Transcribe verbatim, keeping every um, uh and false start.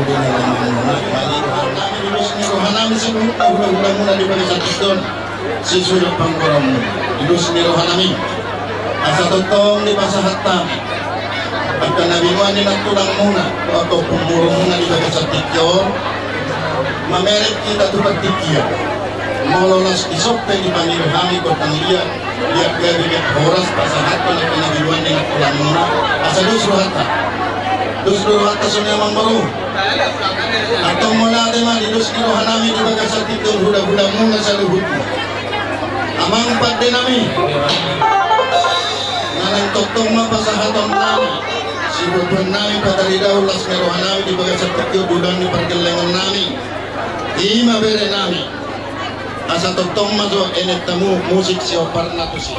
Nami di dos ni rohanami saluhut hulahula muna di bagasan tingki on, sesuai panggoraon muna di dos ni rohanami. Asa tongtong dipasahat hami angka na binoan ni nantulang muna, angka panggoraon muna di bagasan tingki on, mamereng hita tu partingkian. Molo las dison pe dipangido hami gondang liat, liat gabe, liat horas, pasahathon angka na binoan ni nantulang muna. Asa dos rohanta. Dos do rohanta songon i, amang boru. Antong mauliate ma di dos ni rohanami di bagasan tingki on hulahula muna saluhutna. Amang pandenami, na naeng tongtong ma pasahatonnami, sibotoonnami, pataridaon las ni rohanami di bagasan tingki on, di bagasan pargellengonnami, i ma berenami. Asa tongtong ma jo enek tamu musik siomparna tusi.